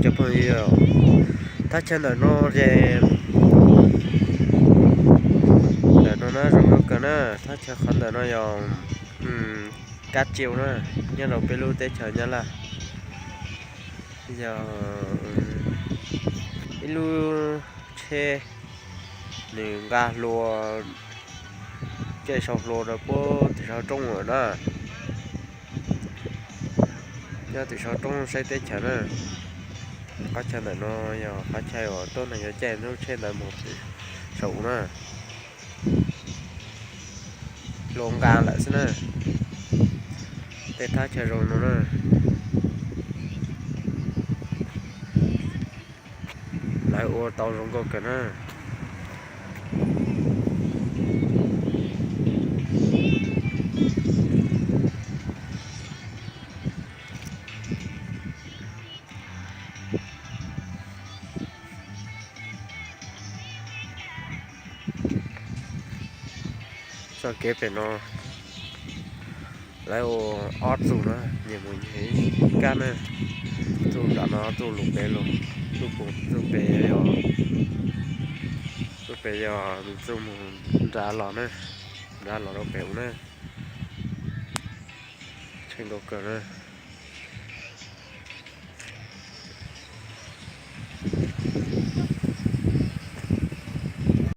Cov phooj ywg, thaj chaw ntawm no ces, ntawm no na zoo nkauj kawg na. Thaj chaw qhov ntawm no yog Kab Tsiu na, nyob rau peb lub teb chaws Nyab Laj. Yog ib lub tsheb, nws nqa hlua, caij sau hlua rau puag tim saum roob lawm na. Nyob tim saum roob saib teb chaws na. Qhov chaw ntawm no yog qhov chaw uas tuab neeg yuav caij lub tsheb ntawd mus tim saum na. Hlua nqa lawm xwb na. Tej thaj chaw zoo no na, lawv ua tau zoo nkauj kawg na. Txoj kev pem no lawv ua ob txuj na, nyias mus nyias ib kab na. Txuj nram no txuj lus pem los, txuj pem, txuj pem yog, txuj pem yog txuj mus nram los na, nram los rau pem ub na. Tshee nkauj kawg na.